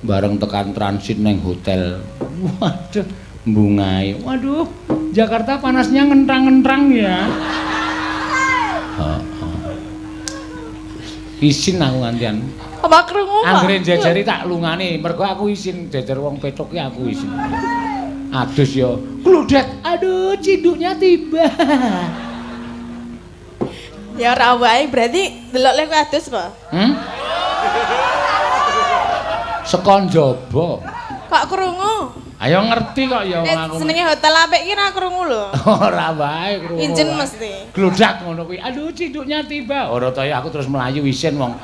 Bareng tekan transit neng hotel. Waduh, bungai. Waduh, Jakarta panasnya ngentrang-ngentrang ya. Heeh. Isin aku ngantian. Apa krungu, Pak? Anggere jejeri tak lungane, mergo aku isin jejer wong petuk ki aku isin. Adus yo. Kludet. Aduh, cinduknya tiba. Ya ora wae, berarti delok lek adus, Pak. Hmm? Saka njaba. Kok krungu? Ayo ngerti kok ya wong aku. Senenge hotel apik ki ora krungu lho. Ora wae krungu. Injen mesti. Gludak ngono kuwi. Aduh, cinduknya tiba. Ora ta ya aku terus mlayu isin wong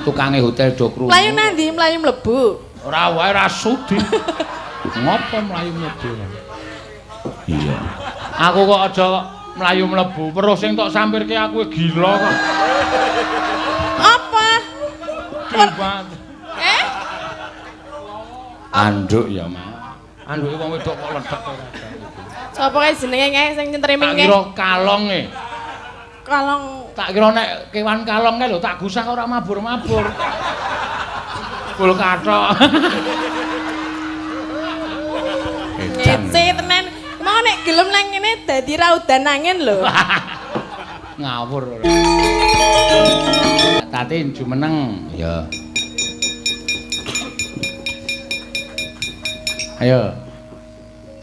tukange hotel do krungu. Mlayu nang ndi? Mlayu mlebu. Ora wae ora sudi. Ngopo mlayu mlebu? Iya. Aku kok aja mlayu mlebu, weruh sing tok sampirke aku gila kok. Apa? Tiba. Eh? Anduk ya, Mas. Anduke wong wedok kok lethek ora. Sapa kae jenenge kae sing nyetrimming Tak kae? kira kalong e. Kalong. Tak kira nek kewan kalong kae lho tak gusah ora mabur-mabur. Bul kathok. Ngece tenan. Mau nek gelem nang ngene dadi ra udan angin lho. Ngawur. Tatin jumeneng. Ya. Ayo.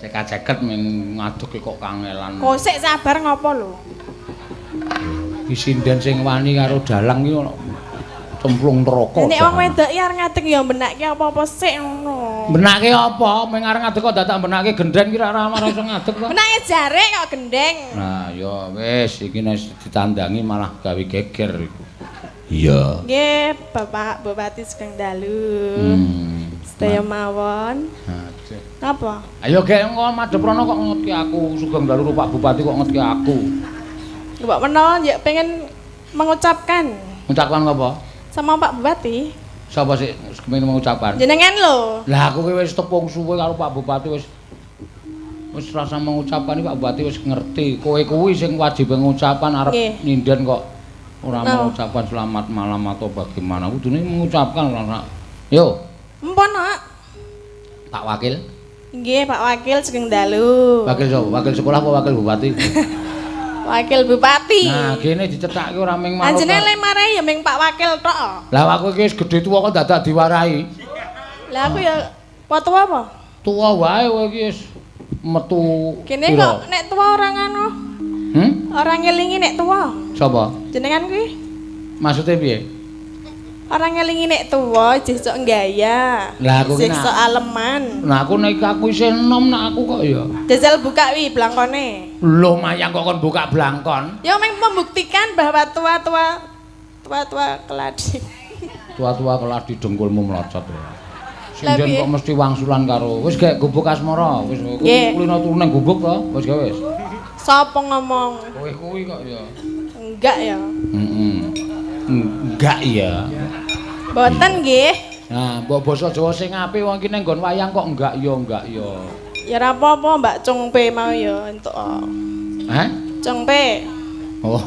Cekak-ceket men ngadeg kok kangelan. Kosek sabar ngopo lho? Ki sinden sing wani karo dalang ki ono cemplung neraka. Nek wong wedok ki arep ngadeg ya benake apa-apa sik ngono. Benake apa? Meng arep ngadeg kok dadak benake gendeng ki ora ora iso ngadeg to. Benake jarik kok gendeng. Nah, ya wis iki nek ditandangi malah gawe geger iku. Iya. Nggih, Bapak Bupati sugeng dalu. Sedaya mawon. Aduh. Napa? Ayo gek engko madhep rono kok ngetki aku, sugeng dalu Pak Bupati kok ngetki aku. Mbok menawa ya pengen mengucapkan. Ngucapkan apa? Sama Pak Bupati. Sapa sik kepengin mengucapkan? Jenengan lho. Lah aku ki wis tepung suwe karo Pak Bupati wis rasa mengucapkan iki Pak Bupati wis ngerti. Kowe kuwi sing wajib mengucapkan arep nyinden kok ora mengucapkan selamat malam atau bagaimana. Kudune mengucapkan ora. Yo. Empun, Pak. Pak Wakil. Nggih, Pak Wakil sugeng dalu. Wakil sapa? Wakil sekolah apa wakil bupati? Wakil bupati. Nah, kene dicethake ora ming manut. Anjene le marai ya ming Pak Wakil tok. Lah aku iki wis gedhe tuwa kok dadak diwarahi. Lah aku ya apa tuwa apa? Tuwa wae kowe iki wis metu. Kene kok nek tuwa ora ngono. Hmm? Ora ngelingi nek tuwa. Sapa? Jenengan kuwi. Maksude piye? Ora ngelingi nek tuwa jih sok nggaya. Lah aku ki sik sok aleman. Lah aku nek aku isih enom nek aku kok ya. Jajal buka wi blangkone. Lho mayang kok kon buka blangkon? Ya meng membuktikan bahwa tua-tua keladi. Tua-tua keladi dengkulmu mlocot. Sinden kok mesti wangsulan karo. Wis gek gubuk asmara, wis kulino turu nang gubuk to, wis gawe wis. Sapa ngomong? Kowe kuwi kok ya. Enggak ya. Heeh. Enggak ya. Mboten nggih. Nah, mbok basa Jawa sing apik wong iki nang nggon wayang kok enggak ya enggak ya. Ya ora apa-apa Mbak Cungpe mau ya entuk. Hah? Cungpe. Oh,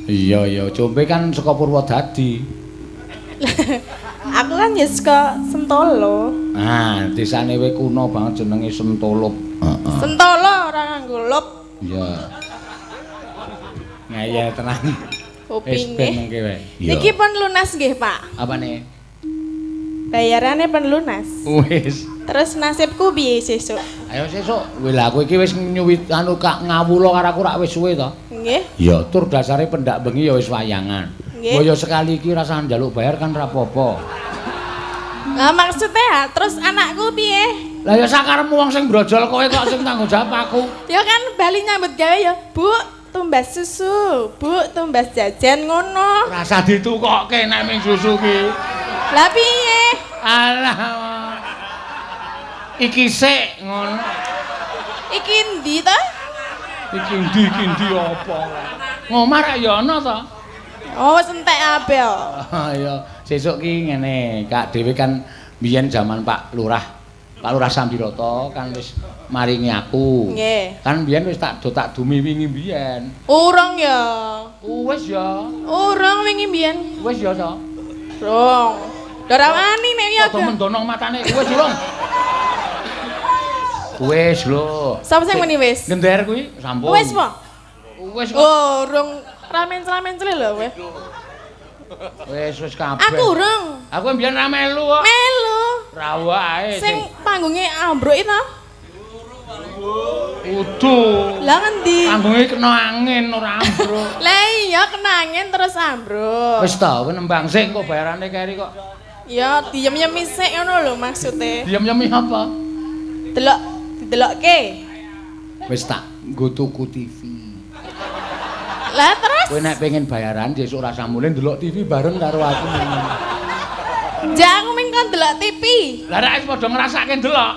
iya ya, Cungpe kan saka Purwodadi. Aku kan ya saka Sentolo. Nah, desane we kuno banget jenenge Sentolo. Heeh. Sentolo ora nganggo lop. Iya. Ngeyel tenan. Kupinge. Niki pun lunas nggih, Pak. Apane? Bayarane pun lunas. Wis. Terus nasibku piye sesuk? Ayo sesuk. Wih lah aku iki wis nyuwit anu kak ngawula karo aku rak wis suwe to. Nggih. Ya tur dasare pendak bengi ya wis wayangan. Nggih. Mbok ya sekali iki rasah njaluk bayar kan ra apa-apa. Lah maksudnya terus anakku piye? Lah ya sakarepmu wong sing brojol kowe kok sing tanggung jawab aku. Ya kan bali nyambut gawe ya, Bu. Tumbas susu, Bu, tumbas jajan ngono. Rasa ditukokke nek ming susu ki. Lah piye? Alah. Iki sik ngono. Iki endi to? Iki endi apa? Ngomah rak ya ana to? Oh, wis entek kabeh kok. Ya, sesuk ki ngene, Kak dhewe kan biyen jaman Pak Lurah. Pak Lurah Sambiroto kan wis maringi aku. Nggih. Kan biyen wis tak do tak dumi wingi biyen. Urung ya. Wis ya. Urung wingi biyen. Wis ya to. Urung. Ora wani nek wiyaga. Padha mendono matane wis urung. Wis lho. Sapa sing muni wis? Gender kuwi sampun. Wis po? Wis kok. Oh, urung ramen-ramen lho kowe. Wis wis kabeh. Aku urung. Aku mbiyen ra melu kok. Melu. Ra wae sing panggunge ambruk itu. Udu. Lah ngendi? Panggunge kena angin ora ambruk. Lah iya kena angin terus ambruk. Wis ta, kowe nembang sik engko bayarane keri kok. Ya diem-yemi sik ngono lho maksude. Diem-yemi apa? Delok, didelokke. Wis tak nggo tuku TV. Lah terus? Kowe nek pengen bayaran sesuk ora samule ndelok TV bareng karo aku. Ja aku ming kon delok TV. Lah nek wis padha ngrasake ndelok.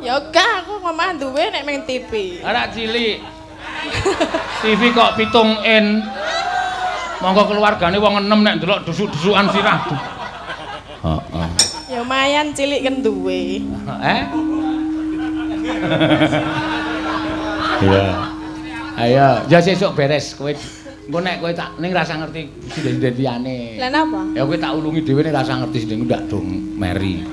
Ya gak aku ngomah duwe nek ming TV. Lah rak cilik. TV kok 7 in. Monggo keluargane wong 6 nek ndelok dusuk-dusukan sirah. Heeh. Ya lumayan cilik kan duwe. Eh? Iya. Ayo, ya sesuk beres kowe. Engko nek kowe tak ning rasa ngerti sinden-sinden liyane. Lah napa? Ya kowe tak ulungi dhewe ning rasa ngerti sinden ndak dong meri.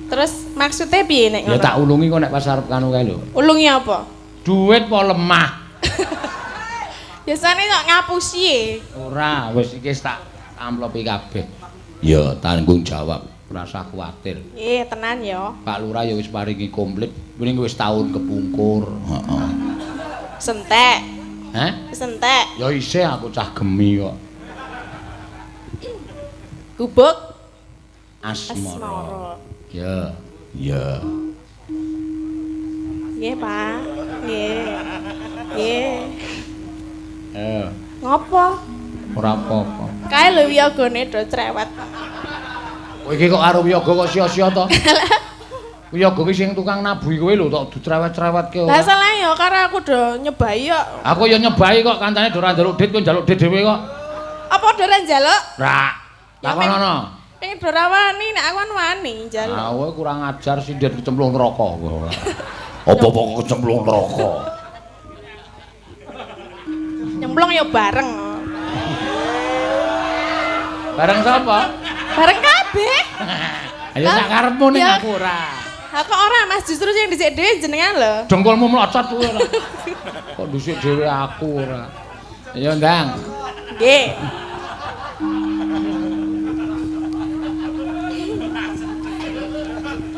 Terus maksudnya piye nek ngono? Ya tak ulungi kok nek pas arep kanu kae lho. Ulungi apa? Duit apa lemah? Biasane kok ngapusi e. Ora, wis iki tak amplopi kabeh. Ya tanggung jawab, rasa kuwatir. Nggih, tenan ya. Pak Lurah ya wis paringi komplit, mending wis tahun kepungkur. Heeh. Sentek. Hah? Sentek. Ya isih aku cah gemi kok. Gubuk Asmara. Ya, ya. Nggih, Pak. Nggih. Nggih. Ngopo? Ora apa-apa. Kae lho wiyagane do cerewet. Kowe iki kok karo wiyaga kok sia-sia to? Wiyaga ki sing tukang nabuhi kowe lho tok dicerewet-cerewetke ora. Lah salah ya karo aku do nyebai kok. Aku ya nyebai kok kancane do ora njaluk dit kowe njaluk dit dhewe kok. Apa do ora njaluk? Ora. Takonono. Pengen do ora wani nek aku kan wani njaluk. Ah kowe kurang ajar sinden kecemplung neraka kowe. Apa-apa kok kecemplung neraka. Nyemplung ya bareng. Bareng sapa? Bareng kabeh. Ayo sak karepmu ning aku ora. Ha kok ora Mas, justru sing dhisik dhewe jenengan lho. Dengkulmu mlocot kuwi ora. Kok dhisik dhewe aku ora. Ayo ndang. Nggih.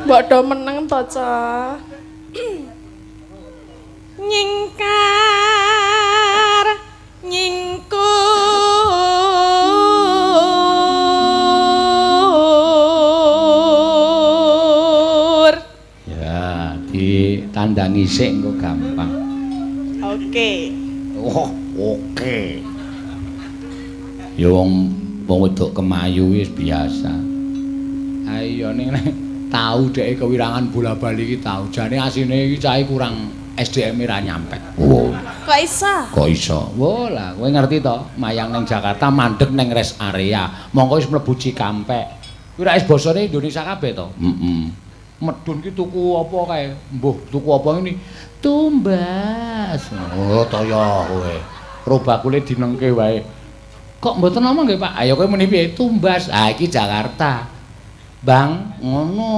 Mbok do meneng to, Cah. Nyingkar nyingkur. Ya, ditandangi sik engko gampang. Oke. Oh, oke. Ya wong wong wedok kemayu wis biasa. Ayo ning tau dhek kewirangan bola-bali iki tau. Jane asine iki cahe kurang SDM ra nyampe. Oh. Kok iso? Kok iso? Wo lah, kowe ngerti to, mayang ning Jakarta mandeg ning rest area. Mongko wis mlebu Cikampek. Kuwi ra wis basane Indonesia kabeh to? Heeh. Medun ki tuku apa kae? Mbuh, tuku apa ngene? Tumbas. Oh, toyo kowe. Robakule dinengke wae. Kok mboten ngomong nggih, Pak? Ayo kowe muni piye? Tumbas. Ah iki Jakarta. Bang, ngono.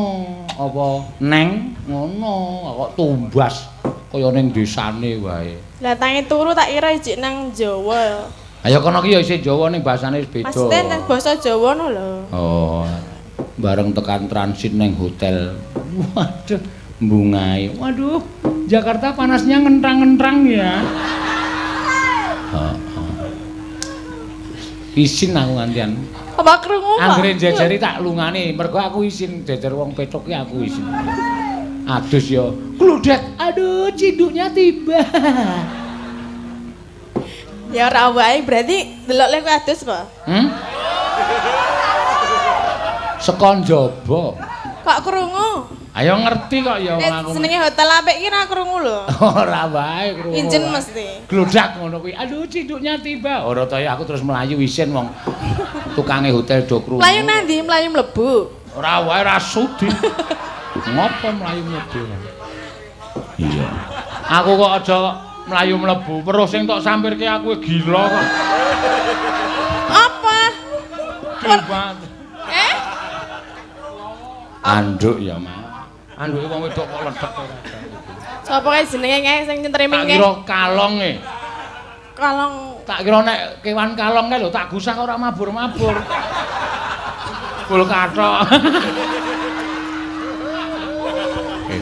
Apa neng ngono, kok tumbas kaya ning desane wae. Lah tangi turu tak kira ijik nang Jawa. Ayo kono ki ya isih Jawa ning basane wis beda. Maksudnya nang basa Jawa no lho. Oh. Bareng tekan transit neng hotel. Waduh, mbungai. Waduh, Jakarta panasnya ngentrang-ngentrang ya. Heeh. Isin aku ngantian. Apa krungu, Pak? Anggere jejeri tak lungane, mergo aku isin jejer wong petok ki aku isin. Adus ya. Kludek. Aduh, cinduknya tiba. Ya ora wae, berarti delok lek adus, Pak. Hmm? Saka njaba. Kok krungu? Ayo ngerti kok ya wong aku. Senenge hotel apik ki ora krungu lho. Ora wae krungu. Injen mesti. Glodak ngono kuwi. Aduh, cinduknya tiba. Ora ta ya aku terus mlayu isin wong tukange hotel do krungu. Mlayu nang ndi? Mlayu mlebu. Ora wae ora sudi. Ngopo mlayu mlebu? Iya. Aku kok aja mlayu mlebu, weruh sing tok sampirke aku gila kok. Apa? Gila. Eh? Anduk ya, Mas. Anduke wong wedok kok lethek ora. Sapa kae jenenge kae sing streaming Tak kae? kira kalonge. Kalong. Tak kira nek kewan kalong kae lho tak gusah ora mabur-mabur. Bul kathok.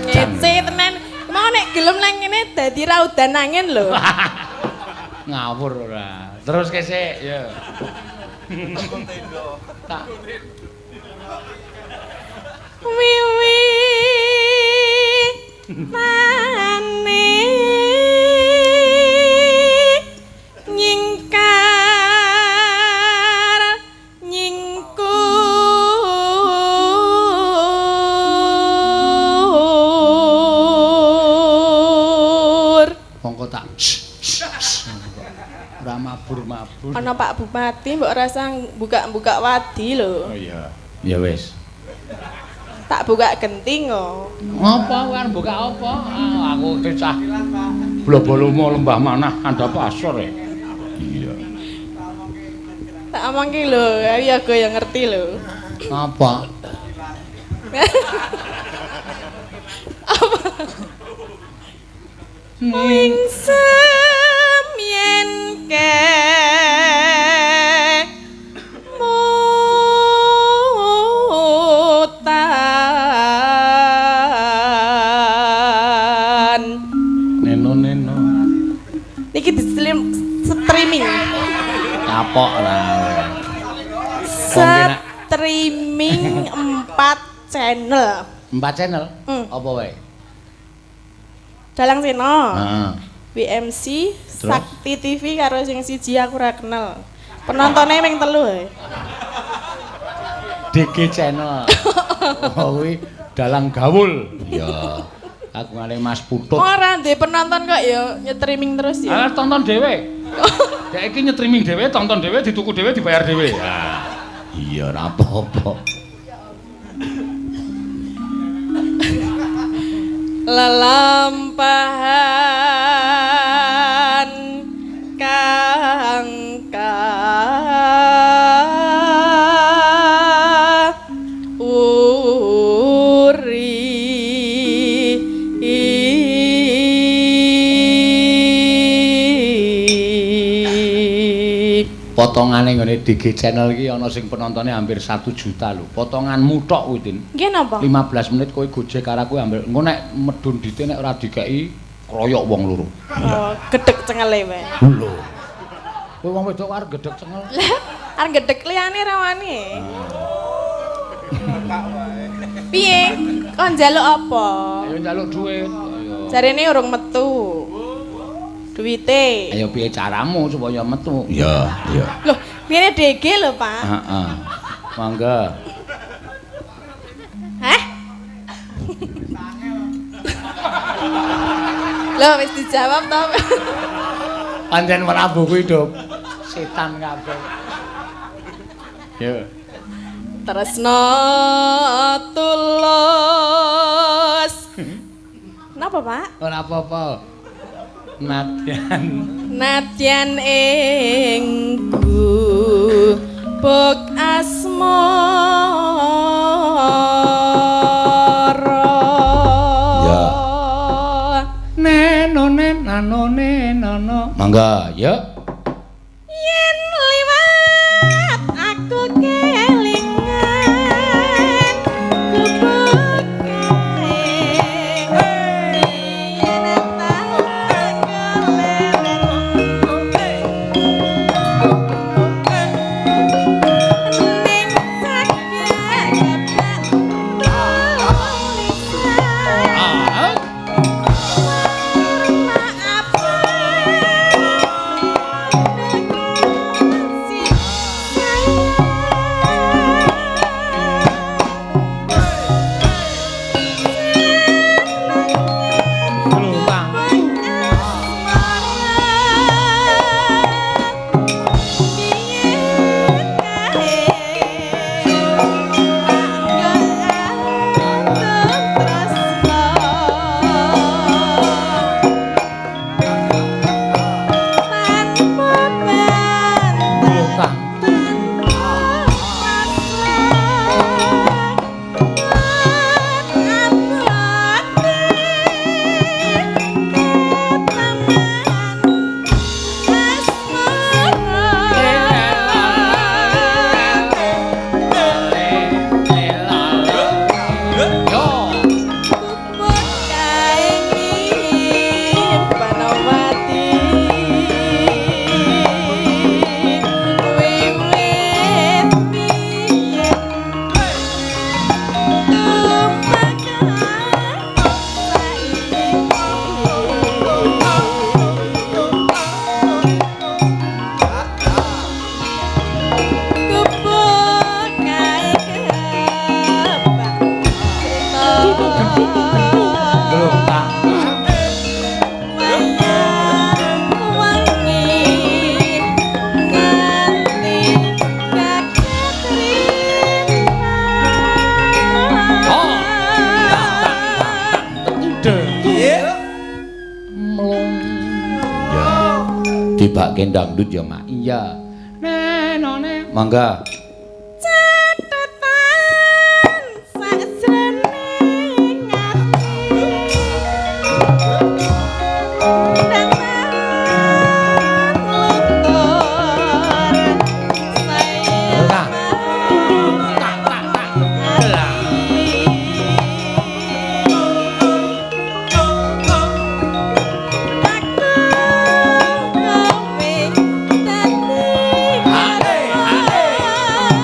Ngece tenan. Mau nek gelem nang ngene dadi ra udan angin lho. Ngawur ora. Terus kesik ya. Tak wiwi tane nyingkar nyingkur. Mongko tak ora mabur-mabur. Ana Pak Bupati mbok rasa buka-buka wadi lho. Oh iya. Ya wis. Tak buka genting kok. Ngapa kowe arep buka apa? Ah, aku cah blobolomo lembah manah andhap asor e. Iya. Tak omongke lho, ya gue yang ngerti lho. Ngapa? Apa? Wingsem yen ke Neno-neno. Niki di streaming. Kapok lah. Streaming 4 channel. 4 channel? Apa wae? Dalang Seno. Heeh. WMC, terus? Sakti TV karo sing siji aku ora kenal. Penontonnya ming 3 ae. DG channel. Oh kuwi Dalang Gawul. Iya. Kagungane Mas Putut. Ora ndek penonton kok ya nyetriming terus ya. Ah, tonton dhewe. Dek iki nyetriming dhewe, tonton dhewe, dituku dhewe, dibayar dhewe. Ah. Iya, ora apa-apa. Lelampahan kang uri. Potongane nggone DG channel iki ana sing penontone hampir 1 juta lho. Potonganmu tok kuwi, Tin. Nggih napa? 15 menit kowe gojek karo aku hampir engko nek medun dite nek ora dikeki kroyok wong loro. Oh, gedhek cengele wae. Lho. Kowe wong wedok arep gedhek cengel. Lah, arep gedhek liyane rawane. Piye? Kon njaluk apa? Ayo njaluk duit. Ayo. Jarene urung metu. Duwite. Ayo piye caramu supaya metu? Iya, iya. Loh, piye DG lho, Pak? Heeh. Mangga. Hah? Loh, wis dijawab to. Pancen Prabu kuwi do setan kabeh. Yo. Tresno tulus. Napa, Pak? Ora apa-apa. Nadyan nadyan ing gubuk asmara. Ya. Neno nen nano neno. Mangga, ya. Yen liwat aku kelingan gubuk kae. Yen tak keleren ning sakya geblak tulisan. Ah. Warna apa? Tibake dangdut ya, Mak. Iya. Nenone. Mangga. Catetan sakjroning ati. Dangan luntur saya. Tak tak tak.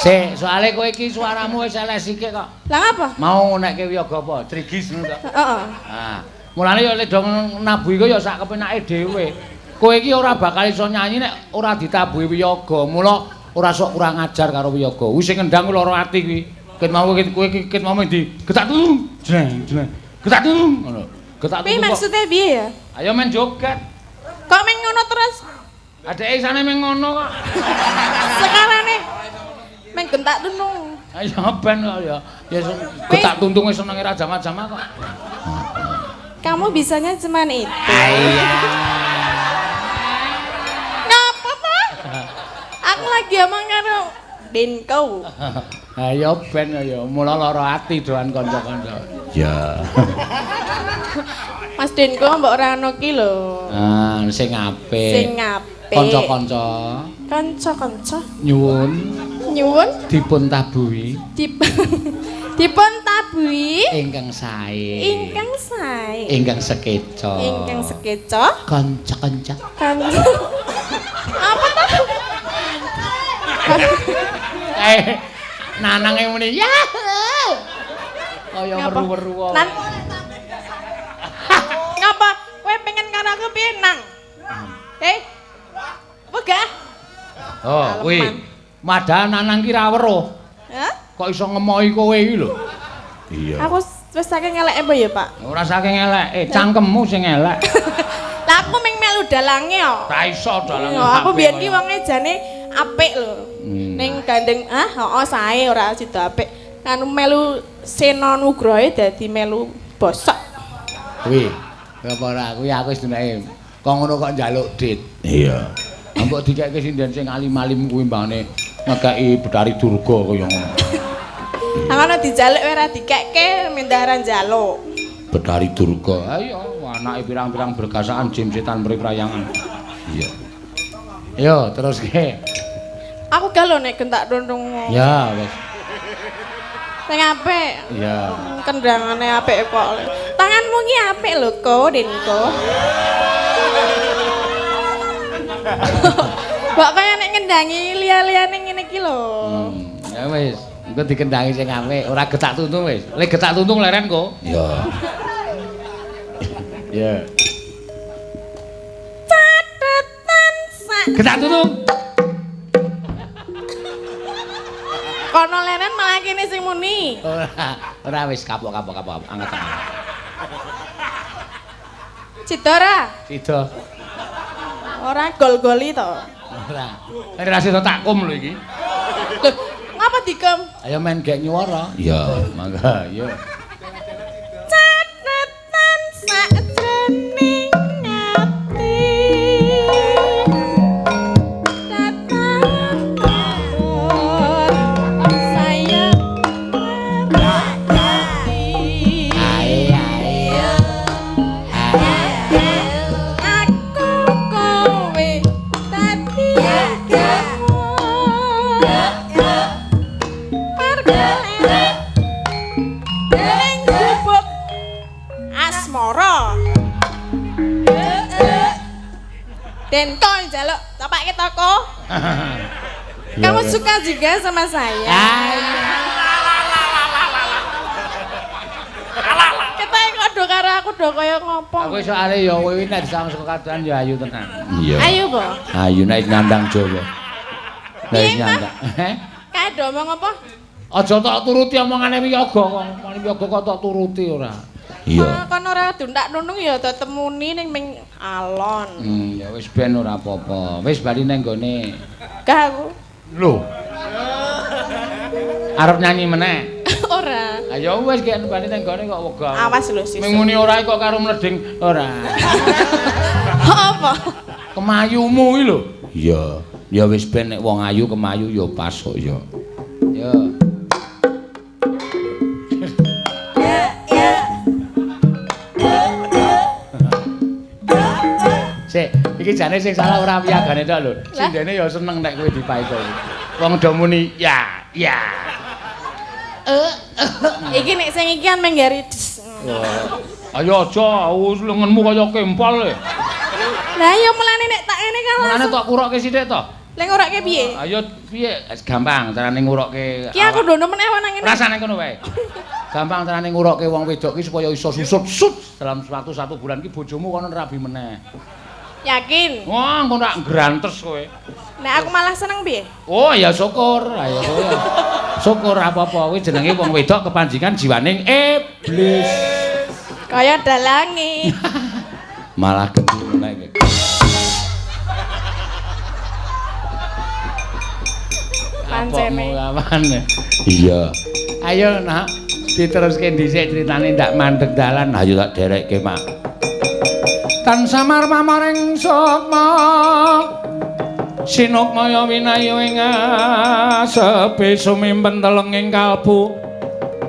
Sik, soalé kowe iki suaramu wis elek sithik kok. Lah ngapa? Mau ngonekke wiyaga apa? Trigis ngono to. Heeh. Ah, mulane ya lek do nabuhi ku ya sak kepenake dhewe. Kowe iki ora bakal iso nyanyi nek ora ditabuhi wiyaga. Mula ora sok kurang ajar karo wiyaga. Wis sing ngendang ku lara ati kuwi. Ket mau kowe iki ket mau ndi? Getak tulung. Jreng, jreng. Getak tulung ngono. Getak tulung. Piye maksude piye ya? Ayo men joget. Kok men ngono terus? Adeke isane men ngono kok. Sekarane men gentak tuntung. Ayo ben kok ya. Ya getak tuntunge senenge ra jama-jama kok. Kamu bisanya cuman itu. Iya. Ngapa ta? Aku lagi omong karo Denko. Ayo ben ya, mula lara ati doan kanca-kanca. Ya. Mas Denko mbok ora ono ki lho. Ah, sing apik. Sing apik. Kanca-kanca. Kanca-kanca. Nyuwun. Nyuwun dipun tabuhi. Dipun tabuhi ingkang sae. Ingkang sae. Ingkang sekeca. Ingkang sekeca. Kanca-kanca. Kanca. Apa ta? Nanange muni ya. Kaya weru-weru wae. Nan. Ngapa? Kowe pengen karo aku piye, Nang? Eh? Wegah? Oh, kuwi. Padahal Nanang ki ra weruh. Hah? Kok iso ngemohi kowe iki lho? Iya. Aku wis saking eleke apa ya, Pak? Ora saking eleke, cangkemmu sing elek. Lah aku ming melu dalange kok. Ra iso dalange. Aku biyen ki wonge jane apik lho. Ning gandeng ah heeh sae ora sida apik. Anu melu Sena Nugroho dadi melu bosok. Kuwi apa ora kuwi aku wis duneke. Kok ngono kok njaluk dit. Iya. Mbok dikeke sinden sing alim-alim kuwi mbane ngekeki Betari Durga kaya ngono. Ha ngono dijaluk ora dikeke mindah ora njaluk. Betari Durga. Ayo anake pirang-pirang bergasaan jim setan mri prayangan. Iya. Yo teruske. Aku gak lho nek gentak tuntung. Ya wis. Sing apik. Iya. Kendangane apik kok. Tanganmu ki apik lho, Ko, Denko. Kok kaya nek ngendangi liya-liyane ngene iki lho. Ya wis, engko dikendangi sing apik, ora getak tuntung wis. Lek getak tuntung leren kok. Iya. Iya. Catetan sak. Getak tuntung. Kono leren malah kene sing muni. Ora, ora wis kapok angkat tangan. Sida ora? Sida. Ora gol-goli to. Ora. Ora sida takum lho iki. Lho, ngapa dikem? Ayo men gek nyuwara. Iya, mangga, iya. Catetan sakjroning ati. Denko njaluk tapake toko. Kamu suka juga sama saya? Kita kok do karo aku do kaya ngopo. Aku soalé ya kowe nek disawang saka kadohan ya ayu tenan. Iya. Ayu po? Ayu nek nyandang Jawa. Nek nyandang. Kae do omong apa? Aja tok turuti omongane wiyaga kok. Omongane wiyaga kok tok turuti ora. Iya. Kon ora duntak nunung ya temuni ning ming alon. Ya wis ben ora apa-apa. Wis bali nang gone. Gak aku. Lho. Arep nyanyi meneh? Ora. Ayo wis gek bali nang gone kok wegah. Awas lho sesuk. Ming muni ora kok karo mleding ora. Apa? Kemayumu iki lho. Iya. Ya wis ben nek wong ayu kemayu ya pas kok ya. Ya. Sik, iki jane sing salah ora wiyagane tok lho. Sindene ya seneng nek kowe dipaito. Wong do muni ya, ya. Iki nek sing iki kan menggari des. Ayo aja, lengenmu kaya kempol e. Lah ya mulane nek tak ngene kan. Mulane tok kurokke sithik to. Lah ngurokke piye? Ayo piye? Gampang carane ngurokke. Ki aku ndono meneh nang ngene. Rasane ngono wae. Gampang carane ngurokke wong wedok ki supaya iso susut sut dalam waktu 1 bulan ki bojomu kono rabi meneh. Yakin? Wah, engko tak grantes kowe. Nek aku malah seneng piye? Oh, ya syukur. Ayo kowe. Syukur apa-apa kuwi jenenge wong wedok kepanjingan jiwaning iblis. Kaya dalange. Malah genti meneh iki. Pancene. Iya. Ayo nak diteruske dhisik critane ndak mandeg dalan. Ayo tak derekke, Mak. Tan samar mamaring sukma sinukmaya winayu ing asepi sumimpen telenging kalbu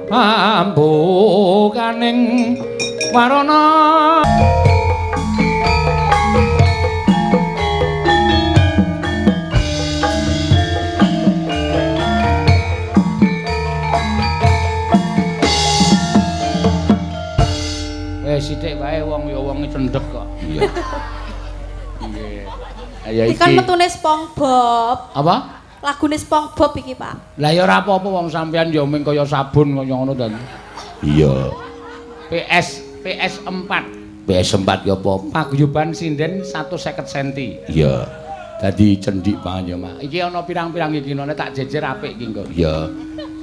ambukaning warana. Sithik wae wong ya wonge cendhek kok. Iya. Nggih. Ayo iki. Iki kan metune SpongeBob. Apa? Lagune SpongeBob iki, Pak. Lah ya ora apa-apa wong sampean ya ming kaya sabun kaya ngono ta. Iya. PS PS4. PS4 ya apa? Paguyuban sinden 150 cm. Iya. Dadi cendhik banget ya, Mak. Iki ana pirang-pirang iki none tak jejer apik iki engko. Iya.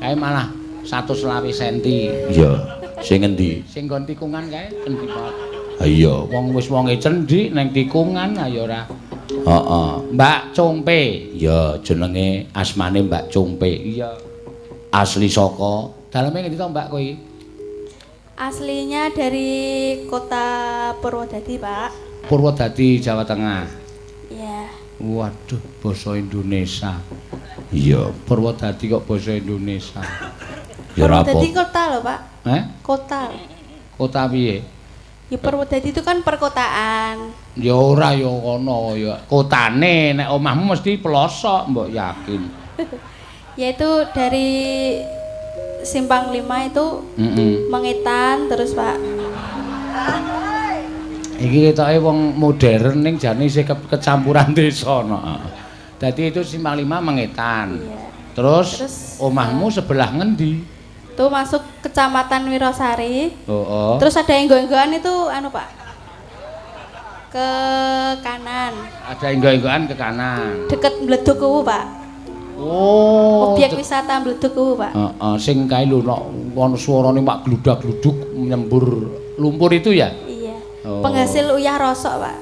Kae malah 120 cm. Iya. Sing endi? Sing nggon tikungan kae cendhik banget. Ha iya, wong wis wonge cendhik ning tikungan ayo ora. Heeh. Mbak Cungpe. Ya, jenenge asmane Mbak Cungpe. Iya. Asli saka daleme ngendi to Mbak kowe iki? Aslinya dari kota Purwodadi, Pak. Purwodadi, Jawa Tengah. Iya. Waduh, basa Indonesia. Iya, Purwodadi kok basa Indonesia. Ya ora apa. Purwodadi kota loh, Pak. Heh? Kota. Kota piye? Ya Purwodadi itu kan perkotaan. Ya ora ya kono ya. Kotane nek omahmu mesti pelosok, mbok yakin. Yaitu dari Simpang 5 itu mengetan terus, Pak. Iki ketoke wong modern ning jane isih kecampuran desa no. Dadi itu Simpang 5 mengetan. Iya. Terus, Terus, omahmu sebelah ngendi? Itu masuk Kecamatan Wirosari. Heeh. Terus ada enggo-enggoan itu anu, Pak. Ke kanan. Ada enggo-enggoan ke kanan. Deket Bledug kuwu, Pak. Oh. Objek wisata Bledug kuwu, Pak. Heeh, sing kae lho nek ana suarane mak gludak-gluduk nyembur lumpur itu ya? Iya. Oh. Penghasil uyah rosok, Pak.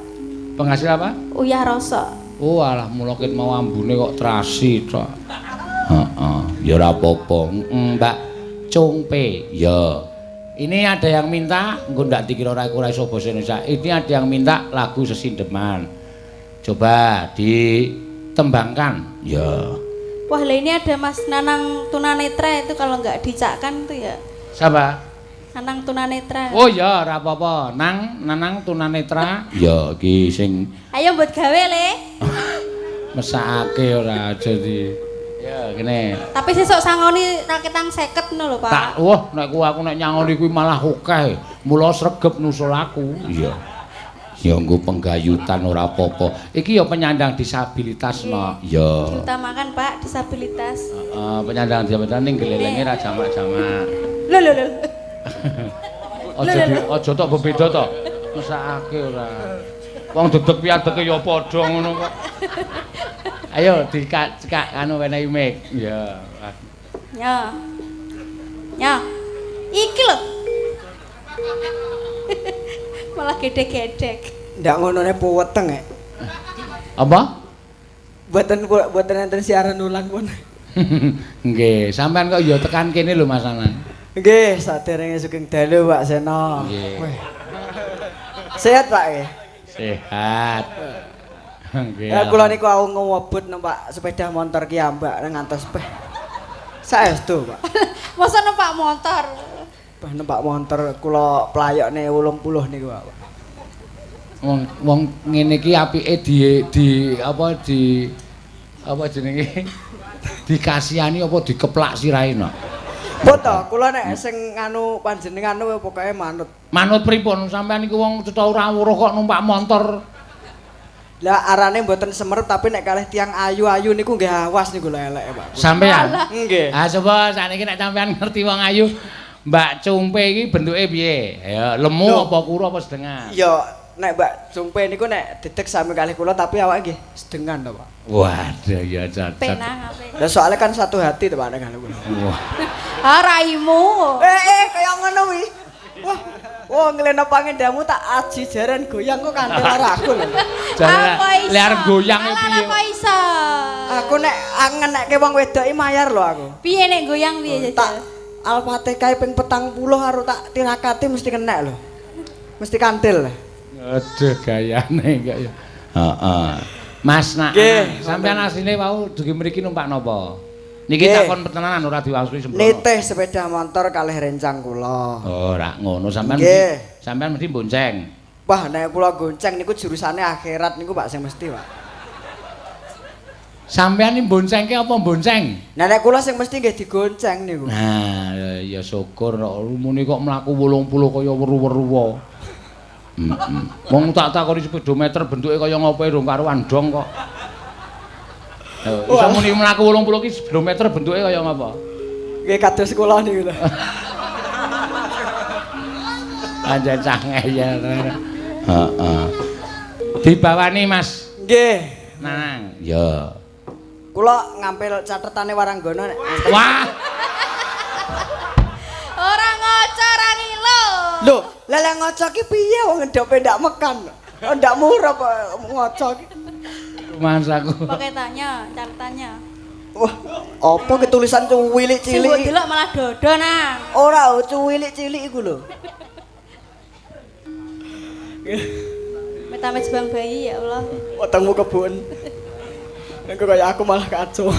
Penghasil apa? Uyah rosok. Oh alah mula ket mau ambune kok terasi tok. Heeh, ya ora apa-apa. Mbak Cungpe. Ya. Ini ada yang minta, engko ndak dikira ora iso basa Indonesia. Ini ada yang minta lagu sesindeman. Coba ditembangkan. Ya. Wah, lah ini ada Mas Nanang tunanetra itu kalau nggak dicakkan itu ya. Siapa? Nanang tunanetra. Oh ya, ora apa-apa. Nang Nanang tunanetra. Ya, iki sing Ayo buat gawe le. mesakake ora aja di. Ya, kene. Tapi sesuk sangoni raketang 50 ngono lho, Pak. Tak wah nek ku aku nek nyangoni kuwi malah akeh. Mula sregep nusul aku. Iya. Ya nggo penggayutan ora apa-apa. Iki ya penyandang disabilitas no. Iya. Diutamakan, Pak, disabilitas. Heeh, penyandang disabilitas ning gelelenge ra jamak-jamak. Lho lho lho. Aja di aja tok bebeda to. Mesakake ora. Wong dedeg piadege ya padha ngono kok. Ayo dikak anu wenehi mic. Ya. Ya. Ya. Iki lho. Malah gedek-gedek. Ndak ngonone puweteng e. Apa? Mboten mboten enten siaran ulang pun. Nggih, sampean kok ya tekan kene lho Mas Anang. Nggih, saderenge sugeng dalu Pak Seno. Nggih. Sehat Pak nggih? Sehat. Nggih. Ya kula niku au ngewebut numpak sepeda motor ki ambak ngantos peh. Saestu, Pak. Masa numpak motor? Peh numpak motor kula playokne 80 niku, Pak. Wong wong ngene iki apike di apa di apa jenenge? Dikasihani apa dikeplak sirahe no? Pun to, kula nek sing nganu panjenengan pokoke manut. Manut pripun? Sampeyan niku wong cetha ora weruh kok numpak motor. Lah arane mboten semerep tapi nek kalih tiyang ayu-ayu niku nggih awas niku lho eleke, Pak. Sampeyan? Nggih. Ah coba sakniki nek sampeyan ngerti wong ayu, Mbak Cungpe iki bentuke piye? Ya lemu apa kuru apa sedengan? Ya nek Mbak Cungpe niku nek dedeg sami kalih kula tapi awake nggih sedengan to, Pak. Waduh ya cacat. Penang ape. Lah soalnya kan satu hati to Pak nek kalih kula. Wah. Ah raimu. Kaya ngono kuwi. Wah, wah ngeleno pangendamu tak aji jaran goyang kok kanthi lara aku lho. Apa iso? Lek arep goyang e piye? Apa iso? Aku nek ngenekke wong wedok iki mayar lho aku. Piye nek goyang piye Tak jajal? Al-Fatihah ping 40 karo tak tirakati mesti kenek lho. Mesti kantil. Aduh gayane kok ya. Heeh. Mas nak, sampean asline wau dugi mriki numpak napa? Niki takon pertenanan ora diwangsuli sembrono. Nitih sepeda motor kalih rencang kula. Oh, ora ngono sampean mesti sampean mesti bonceng. Wah, nek kula gonceng niku jurusane akhirat niku Pak sing mesti, Pak. Sampean iki boncengke apa bonceng? Nah nek kula sing mesti nggih digonceng niku. Nah, ya syukur kok muni kok mlaku 80 kaya weru-weru. Heeh. Wong tak takoni speedometer bentuke kaya ngopo rong karuan dong kok. Iso muni mlaku 80 ki speedometer bentuke kaya ngopo? Nggih kados kula niku lho. Anjen cah ngeyel. Heeh. Dibawani Mas. Nggih. Nanang. Ya. Kula ngampil catetane Waranggana nek. Wah. Ora ngoco ora ngilo. Lho, lah lah ngoco ki piye wong ngendope ndak mekan. Ndak murah kok ngoco ki. Rumangsaku. Pokoke tanya, catatannya. Wah, apa ki tulisan cuwilik Sing mbok cilik? delok malah dodo nang. Ora, cuwilik cilik iku lho. Metamet bang bayi ya Allah. Wetengmu kebun. Engko kaya aku malah kacau.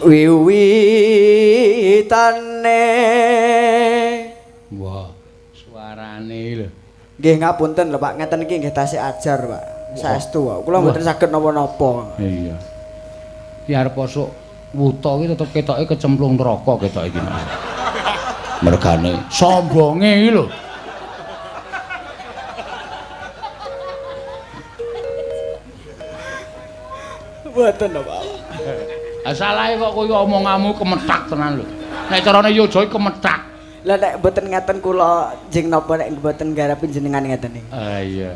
Wiwitane. Wah, suarane lho. Nggih ngapunten lho Pak, ngeten iki nggih tasih ajar Pak. Saestu Pak. Kula mboten saged napa-napa. Iya. Ki arep osok wuta iki tetep ketoke kecemplung neraka ketoke iki. Mergane sombonge iki lho. Mboten lho Pak. Ah salahe kok kowe omonganmu kemethak tenan lho. Nek carane yojo iki kemethak. Lah nek mboten ngeten kula jeng napa nek mboten garapi jenengan ngeten iki. Ah iya.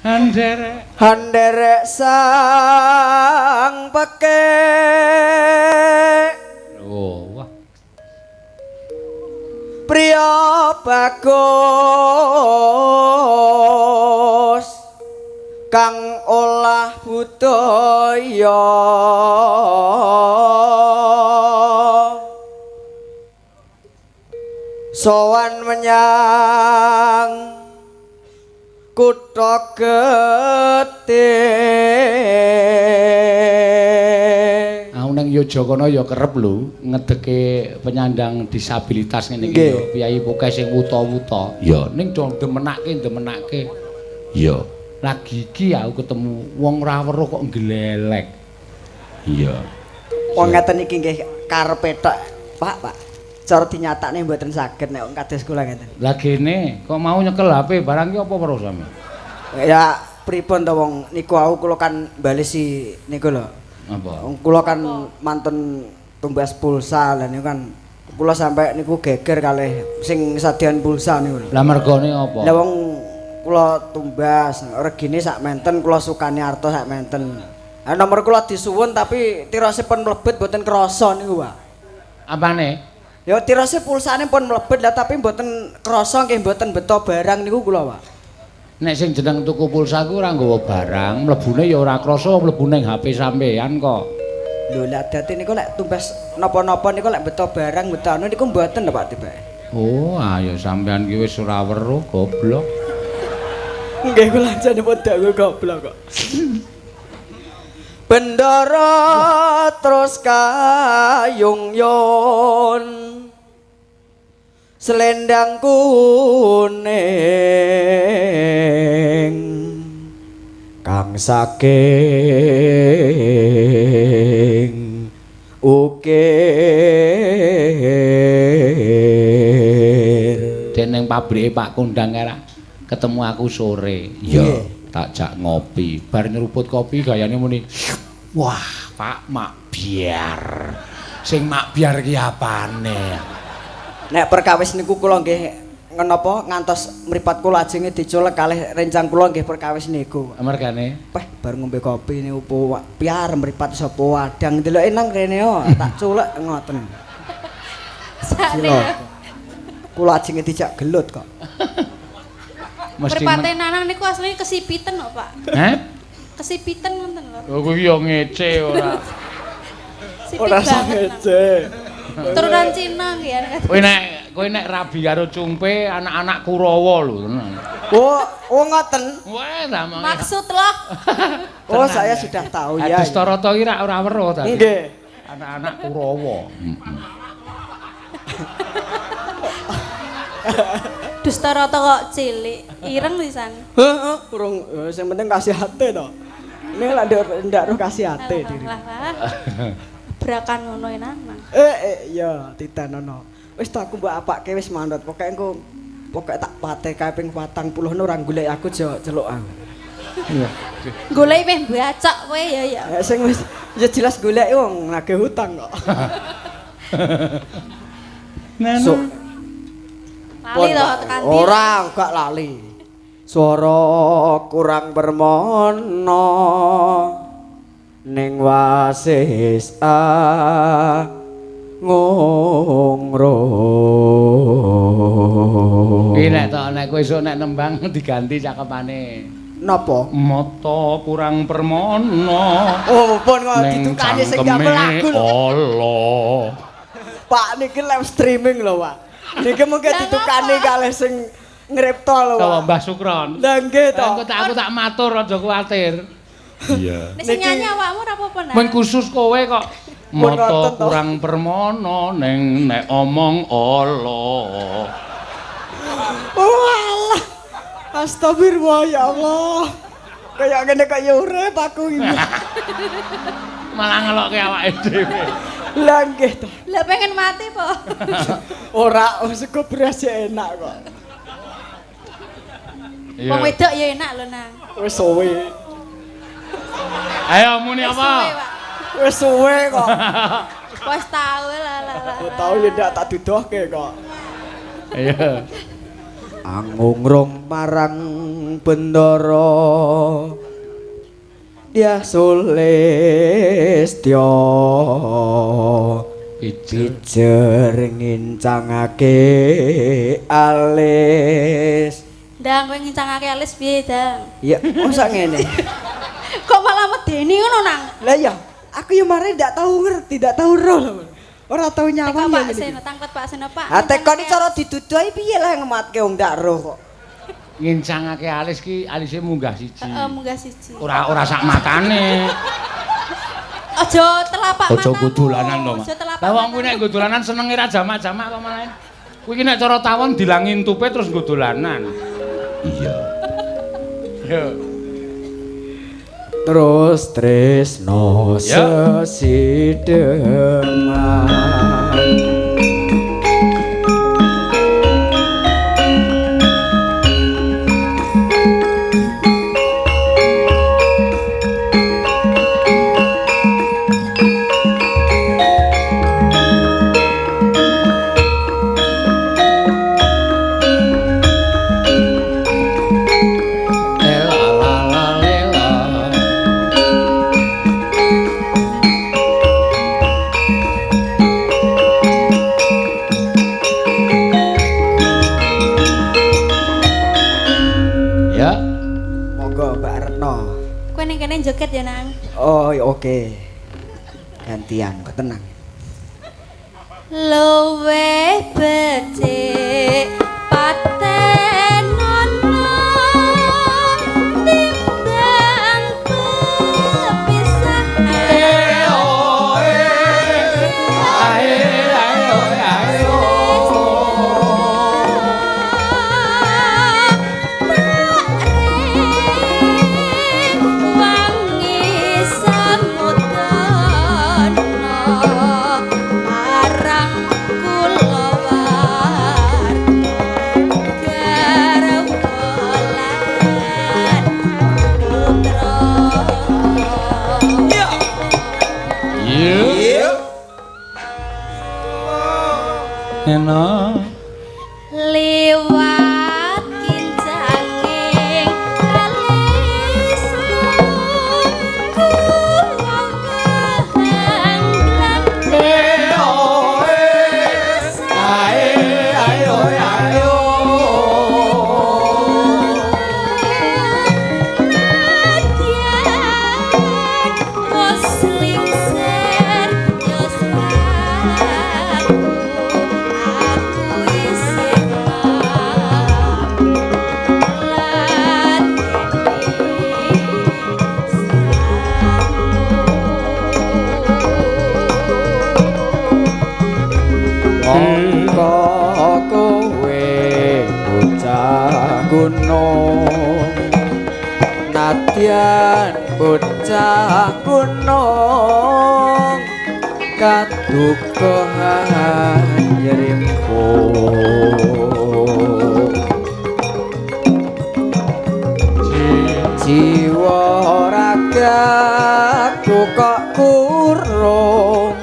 Anderek Handerek sang pekek. Oh, wah. Priya bagus kang olah budaya sowan menyang kutha getih. Aku nang Yogyakarta ya kerep lho ngedeke penyandang disabilitas ngene iki ya, piyayi pokoke sing wuta-wuta. Ya ning do demenake. Ya, lagi iki aku ketemu wong ora weruh kok glelek. Iya. Wong ngeten iki nggih karepe tok, Pak, Pak. Cara dinyatakne mboten saged nek kados kula ngeten. Lah gene kok mau nyekel HP barang ki apa weruh sampe? Ya pripun to wong niku aku kula kan balesi niku lho. Apa? Wong kula kan mantun tumbas pulsa lah niku kan kula sampe niku geger kalih sing sadian pulsa niku lho. Lah mergone apa? Lah wong kula tumbas regine sak menten kula sukani arta sak menten. Lah nomor kula disuwun tapi tirose pun mlebet mboten krasa niku, Pak. Apane? Ya tirose pulsane pun mlebet lah tapi mboten krasa nggih mboten beto barang niku kula, Pak. Nek sing jeneng tuku pulsa ku ora nggawa barang, mlebune ya ora krasa mlebu ning HP sampean kok. Lho lah dadi niku lek tumbas napa-napa niku lek beto barang beto anu niku mboten lho Pak tibake. Oh, ayo sampean ki wis ora weruh goblok. Nggih kula jane pun dawu goblok kok. Bendara terus kayung yon selendang kuning kang saking ukir. Dening pabrike Pak Kondang era ketemu aku sore. Iya, tak jak ngopi. Bar nyeruput kopi gayane muni, "Wah, Pak, mak biar." Sing mak biar ki apane? Nek perkawis niku kula nggih ngenapa ngantos mripat kula ajenge diculek kalih rencang kula nggih perkawis niku. Mergane? Peh bar ngombe kopi niku piar mripat sapa wadang ndeloke nang rene yo tak culek ngoten. Sakne. Kula ajenge dijak gelut kok. Mripate Nanang niku asline kesipiten kok, Pak. Heh? Kesipiten ngoten lho. Oh kuwi yo ngece ora. Ora ngece. Turunan Cina nggih ya. Kowe nek rabi karo Cumpe anak-anak Kurawa lho tenan. Oh, oh ngoten. Wah, ta maksud loh. Oh, saya sudah tahu ya. Dustarata iki rak ora weruh ta. Nggih. Anak-anak Kurawa. Dustarata kok cilik, ireng pisan. Heeh, urung sing penting kasih hati to. Ini lak ndak roh kasih hati diri. Brakan ngono enak. Iya, titenono. Wis ta aku mbok apake wis manut. Pokoke engko pokoke tak pate kae ping 40 ora golek aku celuk aku. Iya. Golek meh mbacok kowe ya ya. Sing wis ya jelas golek wong nagih hutang kok. Nana. Lali to tekan ndi? Ora, gak lali. Swara kurang permono ning wasis ngongro. Iki nek tok nek kowe esuk nek nembang diganti cakepane. Napa? Mata kurang permono. Oh, pun kok ditukani sing damel lagu lho. Allah. Pak niki live streaming lho, Pak. Niki mungkin ditukani kalih sing ngripta lho, Pak. Mbah Sukron. Lah nggih to. Aku tak matur aja kuwatir. Iya. Nek sing nyanyi awakmu ora apa-apa, Nak. Men khusus kowe kok. Mata kurang permono ning nek omong Allah. Walah. Astagfirullah ya Allah. Kayak ngene kok ya urip aku iki. Malah ngelokke awake dhewe. Lah nggih to. Lah pengen mati po. Ora, sego beras ya enak kok. Wong wedok ya enak lho, Nang. Wis suwe. Ayo muni apa? Wis suwe kok. Wis tau lah lah. Tau ya ndak tak dudohke kok. Iya. Angungrung marang bendara dia sulistya pijer ngincangake alis. Ndang kowe ngincangake alis piye, Dang? Ya, mosok ngene. Kok malah medeni ngono, Nang? Lah iya, aku ya mare ndak tau ngerti, ndak tau roh lho. Ora tau nyawang ya ngene. Tangklet Pak Seno, Pak. Ha tekon cara diduduhi piye lah ngematke wong ndak roh kok. Ngincangake alis ki alise munggah siji. Heeh, munggah siji. Ora ora sak matane. Aja telapak matamu. Aja nggo dolanan to, Mas. Lah wong kuwi nek nggo dolanan senenge ra jamak-jamak to malah. Kuwi ki nek cara tawon dilangin tupe terus nggo dolanan. Iya. Yo. Terus tresno sesideman. Joget ya, Nang. Oh, oke. Gantian, kok tenang. Luwih becik patenono timbang pepisahan. Nena liwat kincanging alis Gunung nadyan bocah gunung kadukuhan nyerimpung jiwa ragaku kok kurung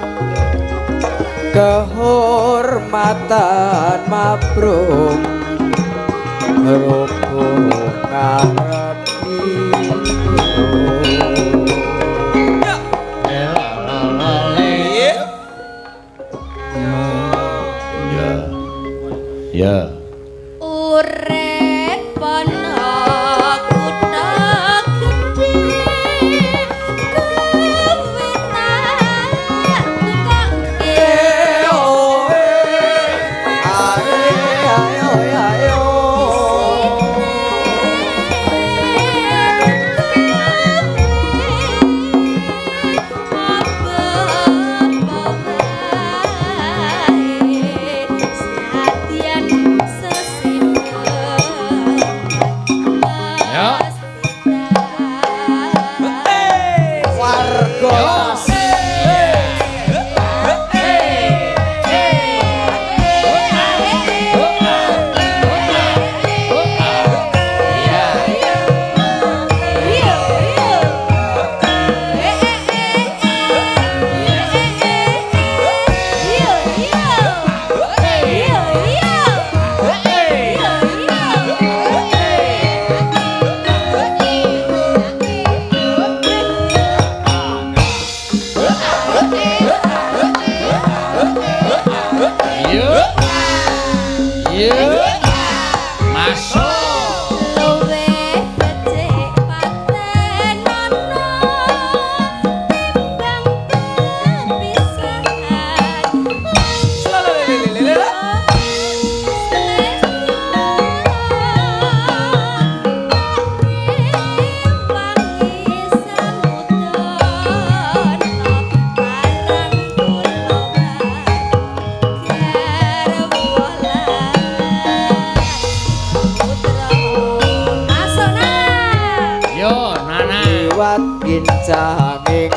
kehormatan mabrung rubuh ngarep. Ya. Urip ana kutha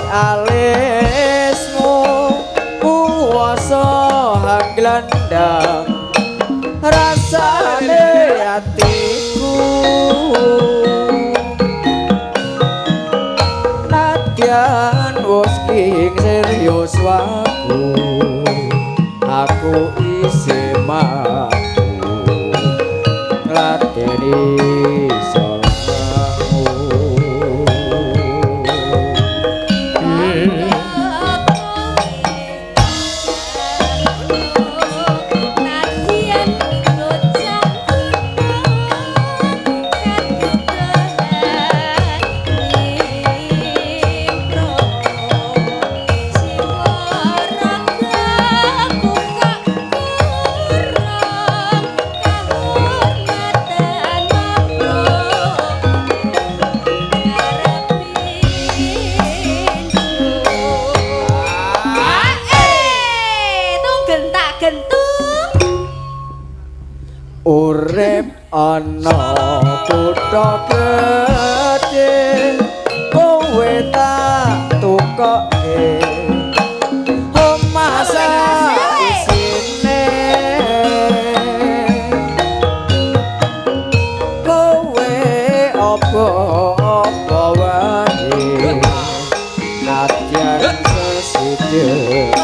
Alismu kuwasa hanglandang rasane atiku nadyan wis king serius waku aku isih mampu ngladeni salahmu. Urip ana kutha gedhe kowe tak tukoke omah sak isine kowe apa-apa wae nadyan sesidhe.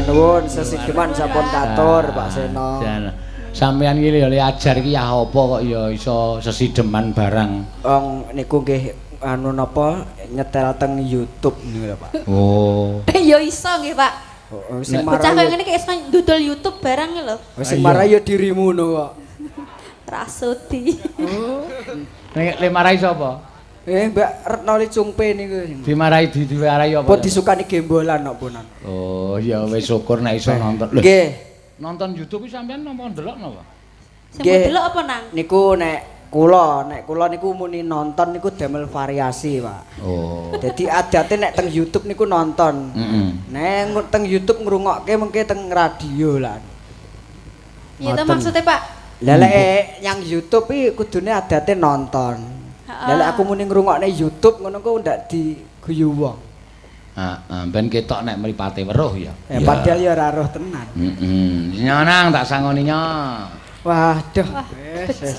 Nuwun sesideman sampun katur Pak Seno. Sampeyan iki lho ajar iki ya apa kok ya iso sesideman barang. Wong niku nggih anu napa nyetel teng YouTube niku lho Pak. Oh. Ya iso nggih Pak. Oh, sing bocah kaya ngene iki iso ndudul YouTube barang lho. Sing marai ya dirimu ngono kok. Rasudi. Oh. Nek le marai sapa? Mbak Retno Li Cungpe niku. Dimarai diwarai apa? Pun disukani gembolan kok punan. Oh, ya wis syukur nek iso nonton. Lho. Nggih. Nonton YouTube iki sampean napa ndelok napa? Sing ndelok apa nang? Niku nek kula niku muni nonton niku damel variasi, Pak. Oh. Dadi adate nek teng YouTube niku nonton. Heeh. Nek teng YouTube ngrungokke mengke teng radio lah. Iya to maksudnya, Pak? Lah lek yang YouTube iki kudune adate nonton. Lah lek aku muni ngrungokne YouTube ngono ku ndak diguyu wong. Heeh, ben ketok nek mripate weruh ya. Ya padahal ya ora roh tenan. Heeh. Nyanang tak sangoni nya. Waduh. Wis.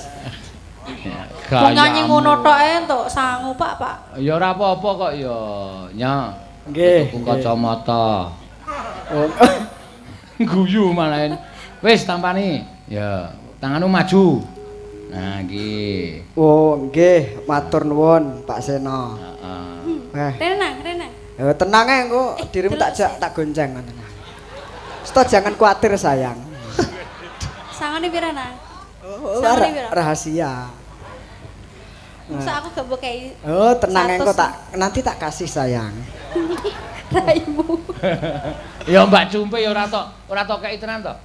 Wong nyanyi ngono tok e entuk sangu, Pak, Pak. Ya ora apa-apa kok ya, nya. Nggih. Tuku kacamata. Oh. Guyu malah. Wis tampani. Ya, tanganmu maju. Nah, nggih. Oh, nggih, matur nuwun Pak Seno. Heeh. Tenang, tenang. Ya tenang ae engko dirimu tak jak tak gonceng ngono. Sto jangan khawatir sayang. Sangone pira nang? Oh, rahasia. Masa aku gak mbok kei. Oh, tenang engko tak nanti tak kasih sayang. Raimu. Ya Mbak Cumpe ya ora tok kei tenan to.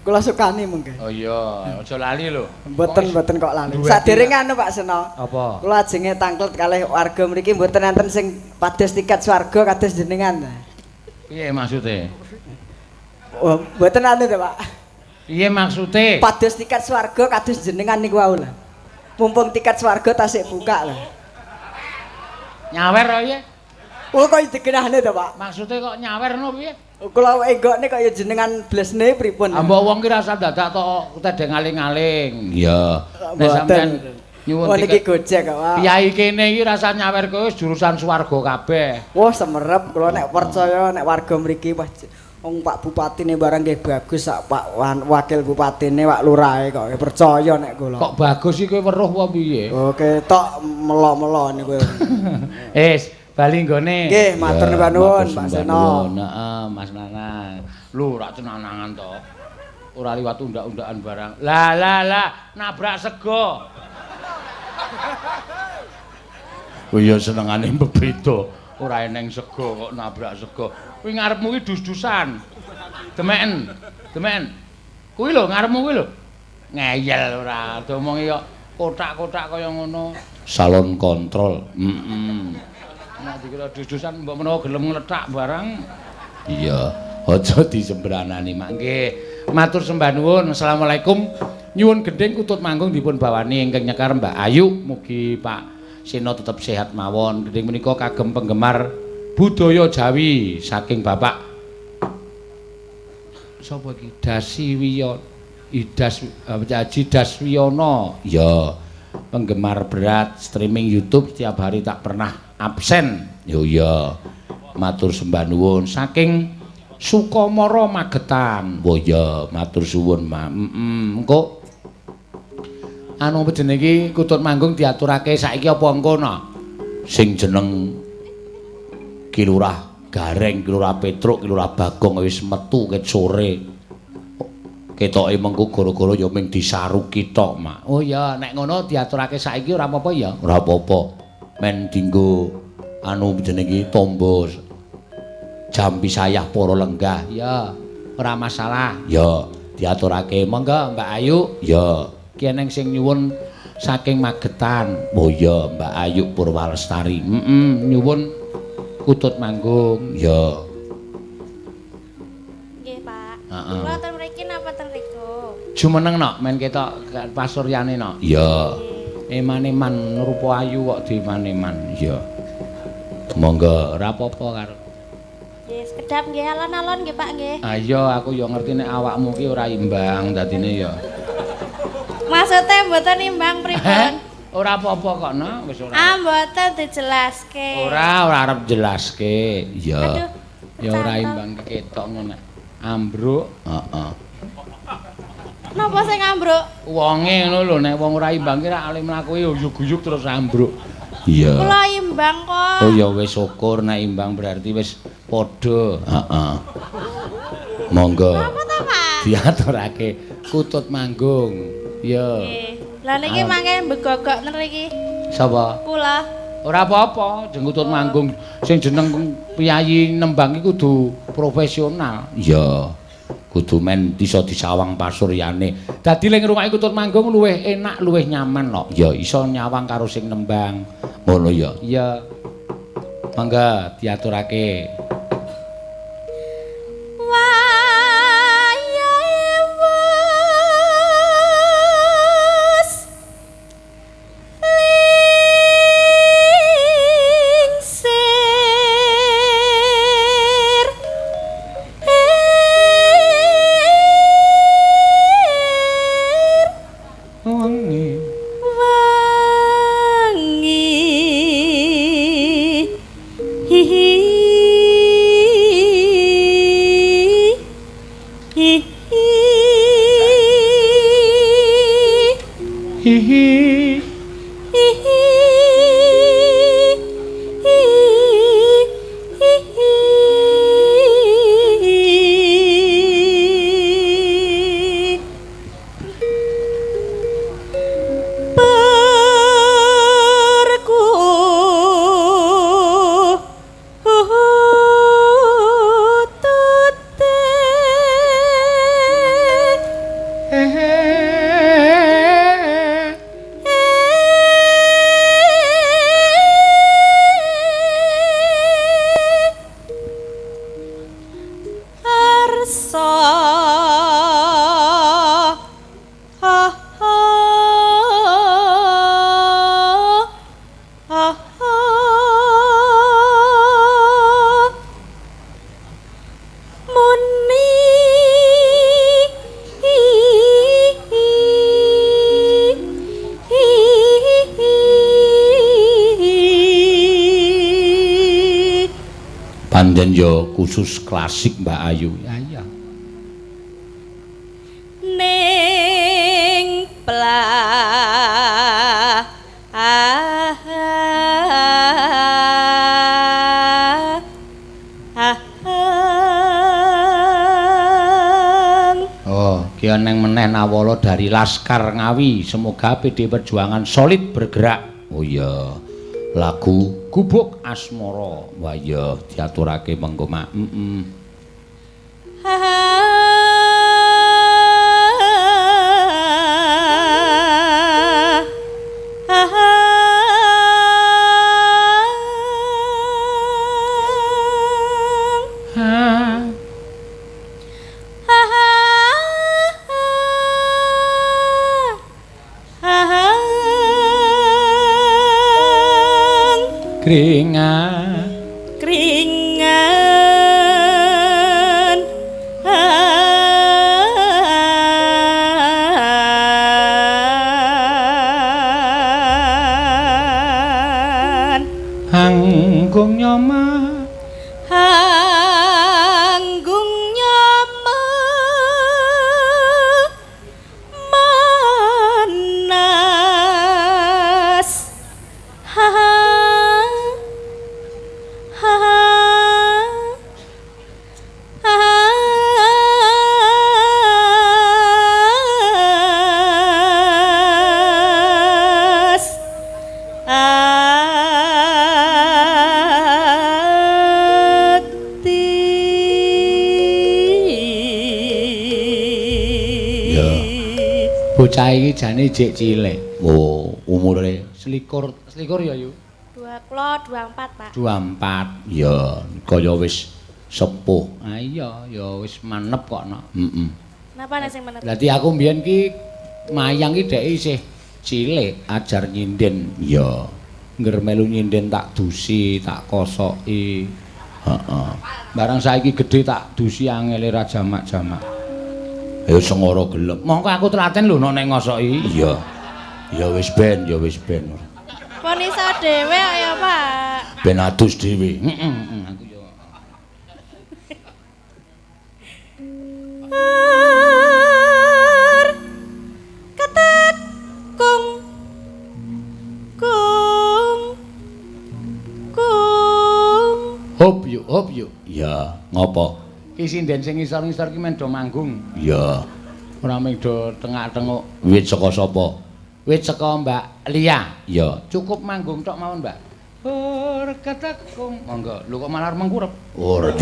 Kula sukani mungkin. Oh iya, aja lali lho. Mboten mboten kok lali. Saderenge anu Pak Seno. Apa? Kula ajenge tangklet kalih warga mriki mboten enten sing pados tiket swarga kados jenengan. Piye maksude? Oh, mboten anu to, Pak. Piye maksude? Pados tiket swarga kados jenengan niku wau lho. Mumpung tiket swarga tasik buka lho. Nyawer piye? Oh kok digenahne to, Pak? Maksude kok nyawer no piye? Kula enggokne kaya jenengan blesne pripun? Mbok wong ki rasa dadak tok tedeng aling-aling. Iya. Nek sampean nyuwun tiket niki Gojek kok, Pak. Piyai kene iki rasa nyawer kowe wis jurusan swarga kabeh. Wah, semerep kula nek percaya nek warga mriki wah wong Pak Bupatine barang nggih bagus sak Pak Wakil Bupatine Pak Lurahe kok percaya nek kula. Kok bagus iki kowe weruh apa piye? Oh, ketok melo-melo niku. Wis bali nggone. Nggih, matur nuwun Pak Seno. Heeh, Mas Nanang. Lho, ora cenanangan to. Ora liwat undak-undakan barang. Lah lah lah, nabrak sego. Oh iya senengane bebeda. Ora eneng sego kok nabrak sego. Kuwi ngarepmu kuwi dus-dusan. Demeken. Demeken. Kuwi lho ngarepmu kuwi lho. Ngeyel ora, diomongi kok kotak-kotak kaya ngono. Salon kontrol. Heeh. Nek dikira dus-dusan mbok menawa gelem ngletak barang. Iya, aja disembranani mak nggih. Matur sembah nuwun. Assalamualaikum. Nyuwun gendhing kutut manggung dipun bawani ingkang nyekar Mbak Ayu. Mugi Pak Seno tetep sehat mawon. Gendhing menika kagem penggemar budaya Jawi saking Bapak sapa iki? Dasiwiyo Idas Haji Daswiyono. Ya, penggemar berat streaming YouTube setiap hari tak pernah absen. Yo ya. Matur sembah nuwun saking Sukamara Magetan. Oh ya, matur suwun, Mak. Engko anu apa jenenge iki kutut manggung diaturake saiki apa engko no? Sing jeneng Ki Lurah Gareng, Ki Lurah Petruk, Ki Lurah Bagong wis metu ket sore. Ketoke mengko gara-gara ya ming disaruki tok, Mak. Oh ya, nek ngono diaturake saiki ora apa-apa ya? Ora apa-apa. Men dinggo anu jenenge iki tombo jampi sayah para lenggah. Ya, ora masalah. Ya, diaturake. Monggo Mbak Ayu. Ya, ki eneng sing nyuwun saking Magetan. Oh ya, Mbak Ayu Purwalestari. Nyuwun kutut manggung. Ya. Nggih, Pak. Heeh. Kula ten mriki napa ten mriku? Jumeneng nok men ketok pasuryane nok. Ya. Eman-eman rupa ayu kok dieman-eman. Ya. Monggo, ora apa-apa karo. Nggih, sekedap nggih alon-alon nggih, Pak nggih. Ayo aku ya ngerti nek awakmu ki ora imbang dadine ya. Maksude mboten imbang pripun? Ora apa-apa kok, no, wis ora. Ah, mboten dijelaske. Ora, ora arep jelaske. Ya. Aduh, Ya ora imbang ketok ngono nek ambruk. Heeh. Napa sing ambruk? Wonge ngono lho, nek wong ora imbang ki rak ale mlaku uyug-uyug terus ambruk. Iya. Kula imbang kok. Oh ya wis syukur nek imbang berarti wis padha. Heeh. Monggo. Napa ta, Pak? Diaturake kutut manggung. Ya. Nggih. Lah niki mangke mbegogok ten mriki. Sapa? Kula. Ora apa-apa, jeneng kutut manggung sing jeneng piyayi nembang iki kudu profesional. Iya. Kudu men iso disawang pasuryane. Dadi ling ngrungokke kutut manggung luwih enak, luwih nyaman kok. Ya iso nyawang karo sing nembang. Ngono ya. Iya. Mangga diaturake. Wayahe wis lingsir Wangi. Wangi hihi hihi Hihi. hihi hihi. Perku tute Arsa ha ha ha ha Muni hi hi hi hi. Pancen ya khusus klasik Mbak Ayu. Ya iya. Ning pla ah ah. Oh, ki eneng meneh nawala dari Laskar Ngawi. Semoga PD Perjuangan solid bergerak. Oh iya. Lagu Gubuk Asmara. Wah iya, diaturake mengko Mak. Ha. Ha ha. Kringan kringan hanggung nyoma hanggung nyoma manas ha ha has ati. Ya. Bocah iki jane jek cilik. Oh, umure selikur, selikur ya, Yu? 24, Pak. 24. Ya, kaya wis sepuh. Ah iya, ya wis manep kok, nok. Heeh. Napa nek sing menep? Dadi aku mbiyen ki mayang ki dhek isih cilik ajar nyinden. Ya. Ngger melu nyinden tak dusi, tak kosoki. Heeh. Barang saiki gedhe tak dusi angele ra jamak-jamak. Ya sengara gelem. Mongko aku telaten lho nek ngosoki. Iya. Ya wis ben, ya wis ben. Pon iso dhewe ya, Pak. Ben adus dhewe. Heeh, aku yo. Ketekung kung kung. Hop yuk, hop yuk. Ya, ngopo? Ki sinden sing ngisor-ngisor ki men do manggung. Iya. Ora mung do tengak-tenguk. Wit saka sapa? Wit saka Mbak Lia. Iya, cukup manggung tok mawon, Mbak. Ur ketekung. Monggo. Lho kok malah mengkurep? Ora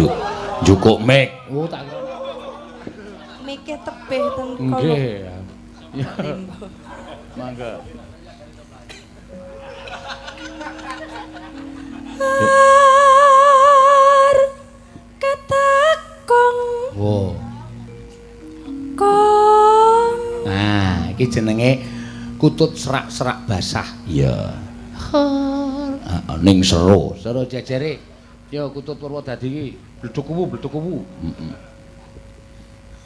njukuk mik. Oh, tak kira. Mike tebih ten kono. Nggih. Ya. Mangga. Ketekung. Wo. Kong. Nah, iki jenenge kutut serak-serak basah. Iya. Heeh, ning sero. Sero jejere. Yo kutut Purwodadi iki bleduk kuwu, bleduk kuwu. Heeh.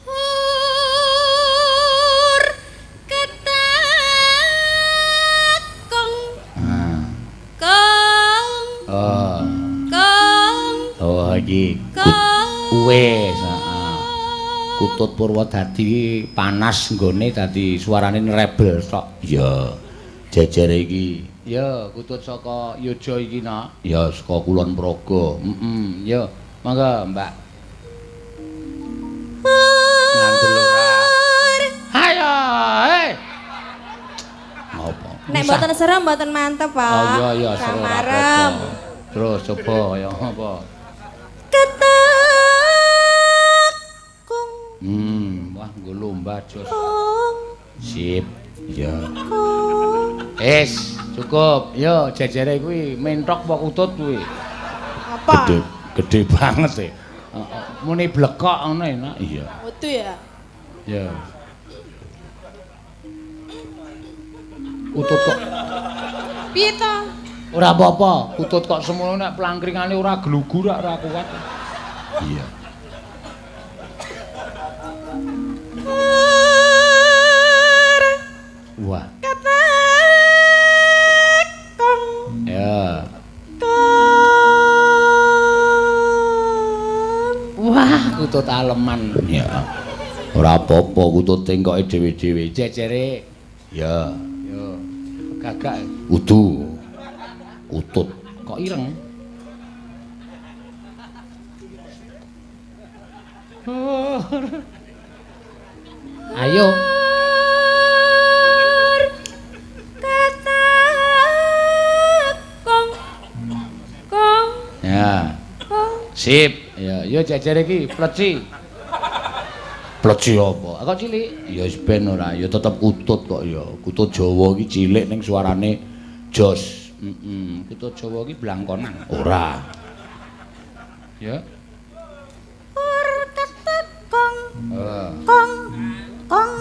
Ur ketekung. Ah. Kong. Oh. Kong. Oh, iki. Kong. Wis, heeh. Kutut Purwodadi iki panas nggone dadi suarane nrebel tok. Iya. Jejere iki. Ya, kutut saka Yojo iki, Nak. Ya, saka Kulon Progo. Heeh, ya. Monggo, Mbak. Ngandel ora. Hayo, hei. Ngopo? Nek mboten serem mboten mantep, Pak. Oh iya iya, seru ora apa-apa. Terus coba ya apa? Ketekung. Wah nggo lomba jos. Kong. Sip. Ya. Kong. Es, cukup. Yo jejere kuwi mentok apa kutut kuwi? Apa? Gede, gede banget e. Heeh. Muni blekok ngono enak. Iya. Metu ya. Ya. Kutut kok piye to? Ora apa-apa, kutut kok semono nek plangkringane ora glugu rak ora kuat. Iya. Wah. Ketekung. Ya. Kong. Wah, kutut aleman. Ya. Ora apa-apa kutut tengkoke dhewe-dhewe. Jejere. Ya. Yo. Gagak. Udu. Kutut kok ireng. Ayo. Ketekung. Kong. Ya. Kong. Sip. Ya, yo jejere iki pleci. Pleci apa? Kok cilik? Ya wis ben ora, ya tetep kutut kok ya. Kutut Jawa iki cilik ning suarane jos. Heeh, kutut Jawa iki blangkonan. Ora. Ya. Ur ketekung. Heeh. Kong. Kong.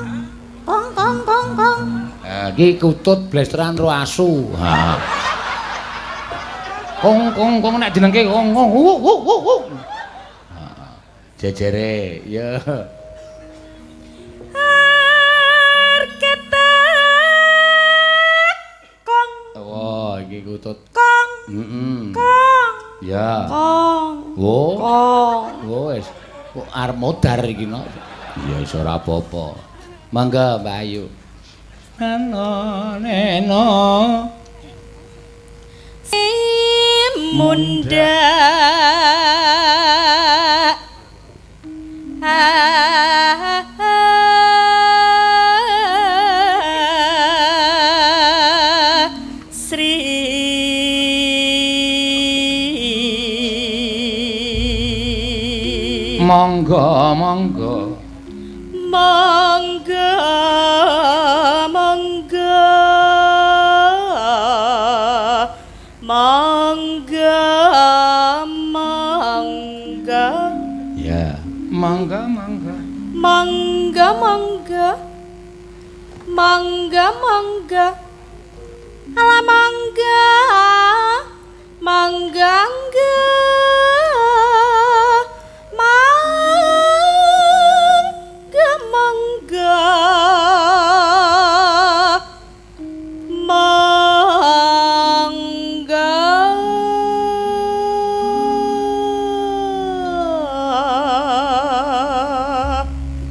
Kong kong kong kong. Ha, iki kutut blesteran ro asu. Ha. Kong kong kong nek jenengke kong kong. Wu wu wu wu. Jejere, ya. Arketek kong. Wah, iki kutut. Kong. Heeh. Kong. Ya. Kong. Wo. Kong. Wo wis. Kok arep modar iki no. Ya wis ora apa-apa. Mangga Mbak Ayu. Nano neno. Munda. Sri. Monggo monggo. Monggo monggo. Monggo monggo. Ya, monggo monggo. Monggo monggo. Monggo monggo. Ala monggo. Monggo monggo. Monggo monggo. Monggo.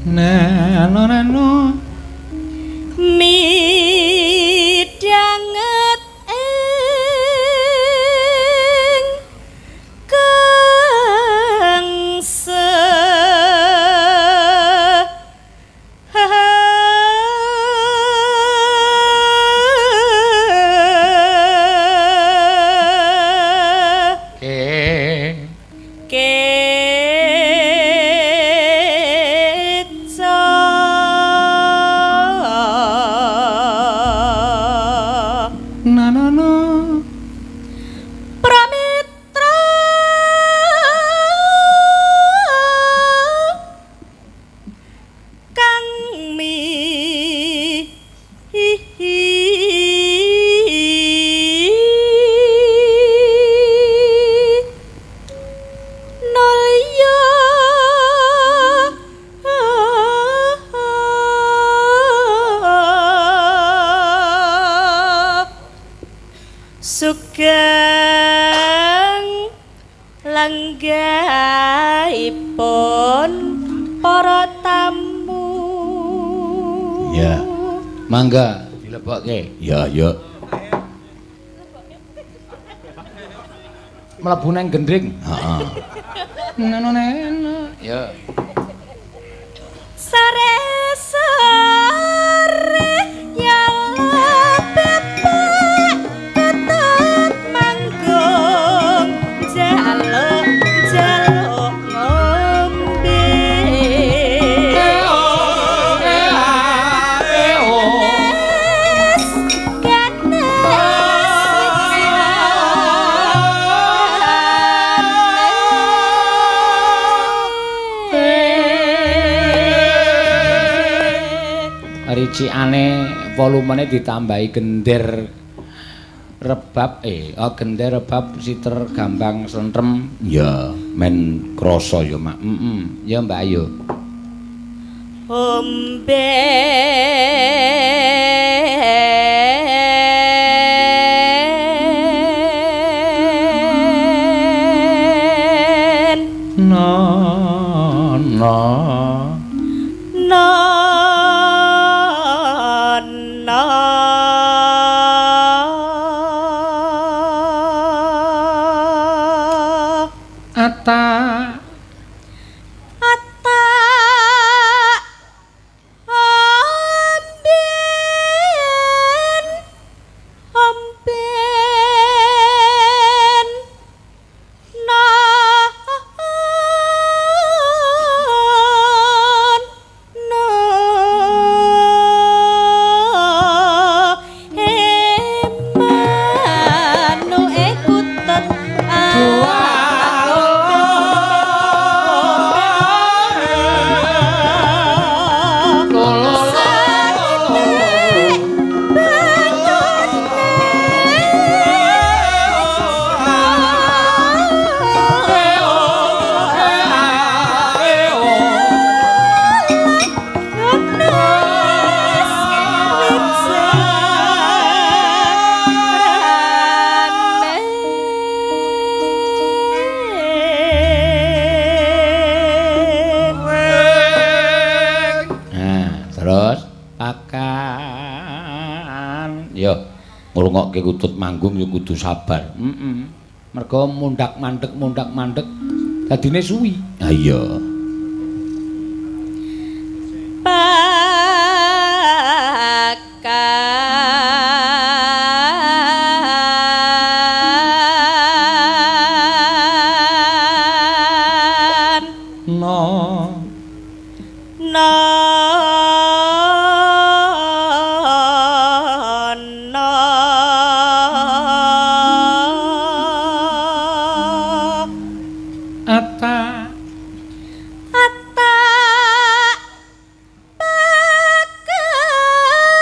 Nano nano. Midhanget ing kengse. Ke. Keca. Nano no. Pramitra kang mi nolya sugeng lenggahipun para tamu. Ya. Mangga dilebokke. Ya, ya. Mlebu nang gendring. Heeh. Nano neno. Ya. Sore sore nyala bebek ketut manggung jaluk jaluk ngombe. Ganes ganes Ricikane volumene ditambahi gender rebab gender rebab siter gambang sentrem. Ya, men krasa ya, Mak. Heeh. Ya, Mbak Ayu. Ombe No no. No no. Ata ata ombe Ya ngrungokke kutut manggung ya kudu sabar. Heeh. Mergo mundak-mandek dadine suwi. Ha iya. Pakan No. No no Ata ata pakan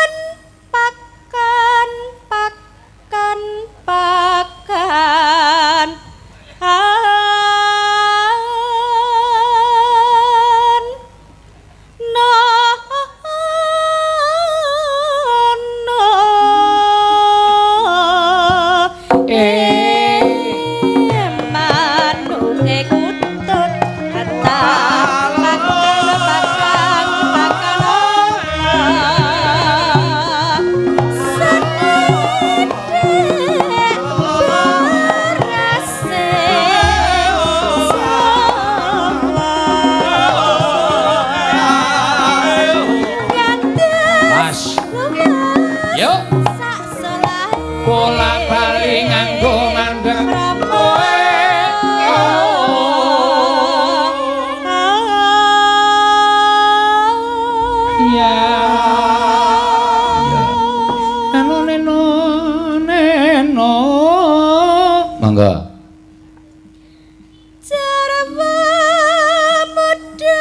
pakan pakan pakan an no no manuke kutut ata pakan pakan pakan ora senedek berase sawa Mas. Yo sak selahe bola bali nganggo mandek kowe. Iya. Anu neno neno. Mangga. Jarwa muda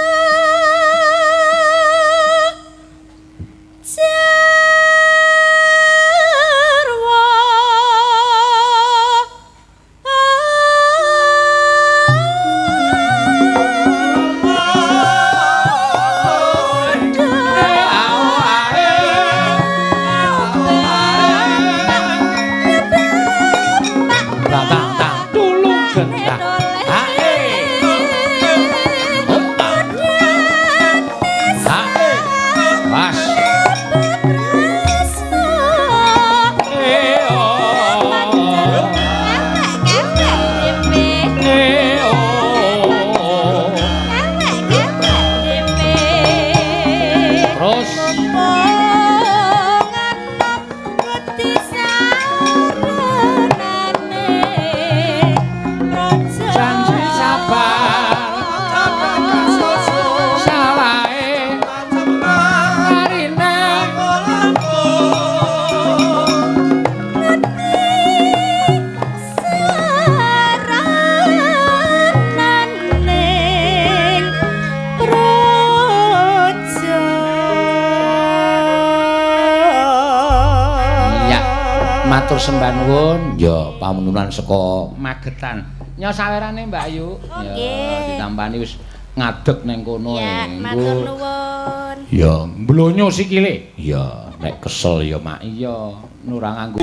jarwa Tang tang tang tulung gendang. Hae. Hoppa. Hae. Mas. Eh oh. Eh oh. Terus janji sabar salahe marine Ya, matur sembah nuwun. Ya, pamununan saka Magetan. Nyo sawerane Mbak Ayu. Oke. Ya, ditampani wis ngadeg ning kono Ya, e. matur nuwun. Ya, mblonyo sikile. Ya, nek kesel ya mak iya, ora nganggo.